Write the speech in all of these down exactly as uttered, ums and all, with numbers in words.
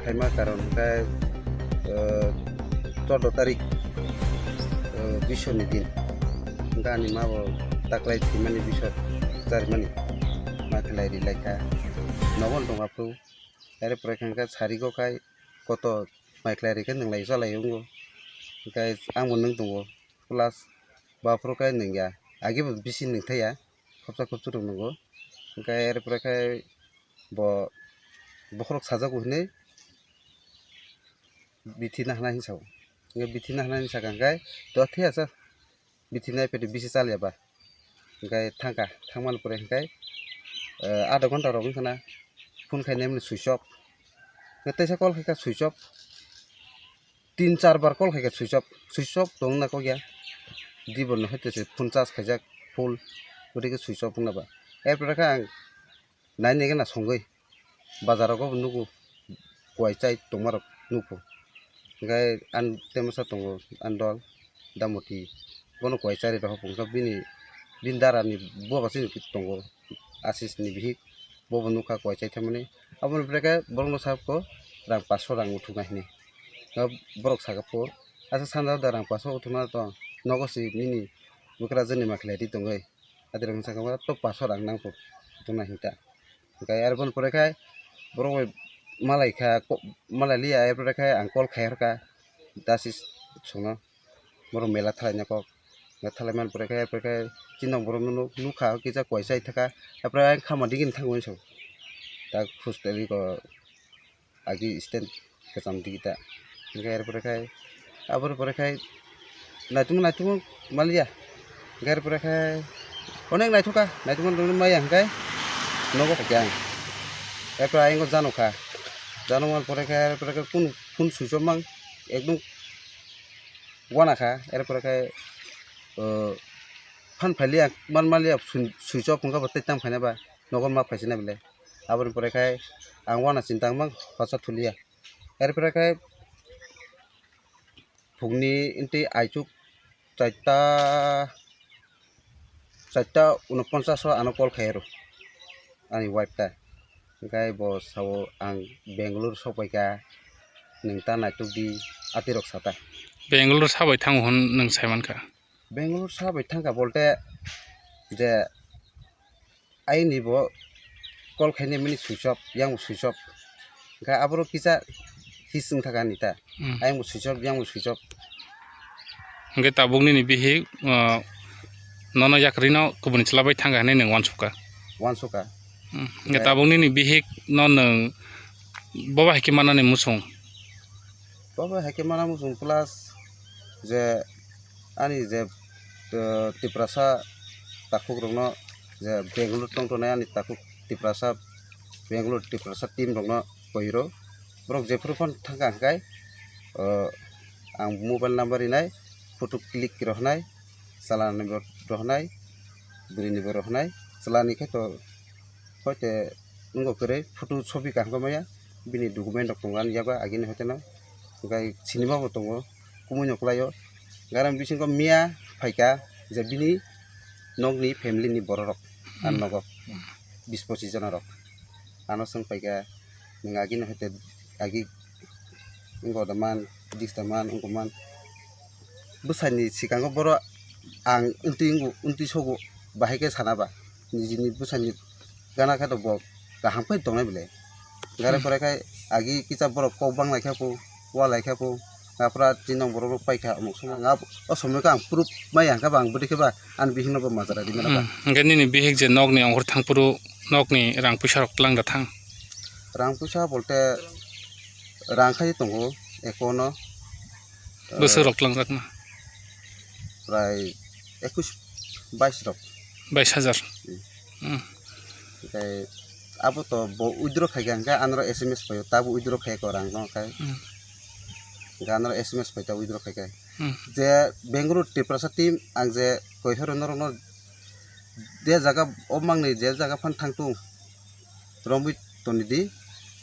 Kaima karon hwnkhe, eh, chordo tarik, eh, biswani din. Hwnkhe ani ma bo taklai thwimani biswar charimani ma khlai ri lai kha. Nogo tong aphuru. Are pore khe hwnkhe sarigo khai koto mai khlai ri khe nwnglai chalai wngo. Hwnkhe ang bo nwng tongo. Plus bo aphuru khe nwng ya. Agi bo bisi nwng thai ya. Khopsa khopsa rok nwngo. Hwnkhe are pore khe bo bokhorok sajago hinwi bithi nahna hinwi sao. Hwnkhe bithi nahna hinwi sakha hwnkhe to thwi asa bithi nai phaidi bisi chaliya ba. Hwnkhe thangkha, thangmani pore hwnkhe, eh, adha ghonta rok wngkha na phone khainai mani switch off. Hwnkhe teisa call khaikha switch off. Tin char bar call khaikha switch off. Switch off tong wngna kok ya. Dibo no hai tese phone charge khaijak full. Gotike switch off wngna ba. Erpore khe ang nai nai gana songwi bazar rogo bo nugo kuai chai tongma rok nukho. Hwnkhe ani temasa tongo ani dol Damoti bono kuai chari rohor wngkha bini bini dara ni buba chini tongo Asis ni bihik bobo nukha kuai chai thaimani aboni bwrwi khe borokno sakho rang paso rang uthukna hinwi borok sakha pho asa sana da rang paso uthukna to nogo si nini bwkrajwk ni ma khlai ri tongwi. Adirok sakha to paso rang nang kho tongna hinta. Hwnkhe aroni pore khe borok bai malai kha, ko-, malai liya, arpore khe ang call khai hor kha, dasi songno borok mela thalaina kok, mela thalaimani pore khe, arpore khe chini borok no nuk-, nukha, kisa kuai chai thaka, arpore ayang khama digini thango hinwi song, tak khusteni ko agi stand kwcham digi ta. Hwnkhe arpore khai, aboni pore khai naitugma naitugma maliya. Hwnkhe arpore khai onek naitugkha, naitugma naitugma maya hwnkhe nogo phaikha ang. Arpore ayang jano kha, jano wngmani pore khai arpore khai kunu phone switch off mang ekdom wana kha. Arpore khai, o, phan phailiya man maliya switch off wngkha bo tei tang phaina ba nogo ma phaisina belai. Aboni pore khai ang wana chini tangmang hosa thuliya. Erpore khe phungni inti aichuk chaita, chaita unoponchas o ano call khai rw ani wife ta. Hwnkhe bo sao ang Bangalore sokpai kha, nwng ta naituk di, atirok sata. Bangalore sabai thango hwn nwng sai mankha. Bangalore sabai thangkha bolte je ayang ni bo call khainai mani switch off, yang bo switch off. Hwnkhe aboro kisa his wng thaka ani ta. Hmm. Ayang bo switch off, yang bo switch off. Hwnkhe tabuk nini bihik, uh, nono yakarino kubuni chwla bai thangkha hinwi nwng uansukha. Uansukha. Hmm. Hwnkhe tabuk nini bihik no nwng bobo hai khe manani muchung. Bobo hai khe mana muchung plus je ani je, eh, Tiprasa takhuk rokno je Bangalore tong tongnai ani takhuk Tiprasa, Bangalore Tiprasa team rokno koi rw. Borok jephuru phano thangkha hwnkhe, eh, ang mobile number rinai, photo click rw hwnai, chalani bo rw hwnai, bwrwini bo rw hwnai, chalani khe to hoite wngkha kwrwi photo sobi kaham khe maya, bini document rok tongo ani yago agini hoiteno, hwnkhe sinima bo tongo, kumui no kwlaio. Gana bisingo miya phaikha je bini nokni family ni borok rok, ang nogo bis pochis jona rok ano swng phaikha, nwng agini hoite agi wngkha da man, dis da man, wngkha man. Bwsani sikango borok ang wngtwi wngo, wngtwi sogo, bahai khe sana ba. Nijini bwsani gana khe to bo kaham khe tongnai belai. Gana pore khai agi kisa borok kok bang lai khe po, wa lai khe po, nga pura tinong borok rok pai kha, omok somo nga o somoi khe ang proof mai ya, hwnkhe ba ang bwdwi khe ba ani bihik no bo majra ri mano ba. Hmm, hwnkhe nini bihik je nok ni ongkhor thang phuru nok ni rang puisa rok tlang da thang? Rang puisa bolte rang khai tongo account o. Bwswk rok tlang jak na? Prai ekus bais rok. Bais hajar. Hmm. Hmm. Hwnkhe abo to bo withdraw khai kha, hwnkhe anoro S M S phaio, tabo withdraw khai kha rang no khai. Hmm. Hwnkhe anoro S M S phai ta withdraw khai kha. Hmm. Je Bangalore Tiprasa team ang je koi horo norok no je jaga o mangni je jaga phan thang tung romwi toni di,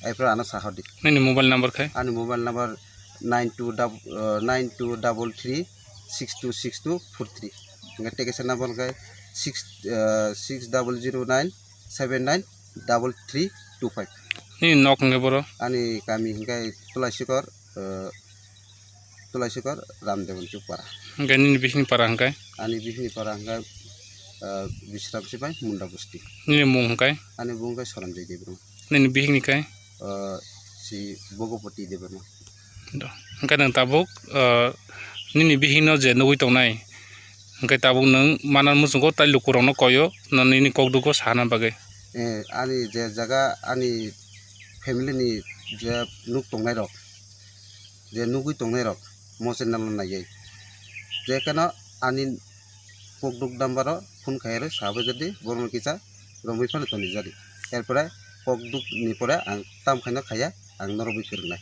aipra ano sahodi. Nini mobile number khai? Ani mobile number nine two double, uh, nine two double three six two six two four three. Hingke tekesa number khai six, uh, six double zero nine seven nine double three two five. Nini nok hwnkhe boro? Ani kami hwnkhe Tulaisikor, eh, Tulaisikor Ramdevan Chukpara. Hwnkhe nini bihikni para hwnkhe? Ani bihikni para hwnkhe, eh, Bisram Sipai Munda Busti. Nini mung hwnkhe? Ani mung hwnkhe Soranjay Debbarma. Nini bihikni khe? Eh, si Bhogopati Debbarma. Do. Hwnkhe nwng tabuk, eh, nini bihikno je nugwi tongnai, hwnkhe tabuk nwng mana muchungo tai lukurokno koio, no nini kokdukgo sana bagwi. Eh, ani je jaga, ani family ni je nuk tongnai rok, je nugwi tongnai rok, mo channel no naiwi, je keno ani kokduk number o phone khai rw sabai jadi borokno kisa romwi phano toni jadi. Erpore kokduk ni pore ang tam khaino khaiya, ang norok bai kwrwngnai.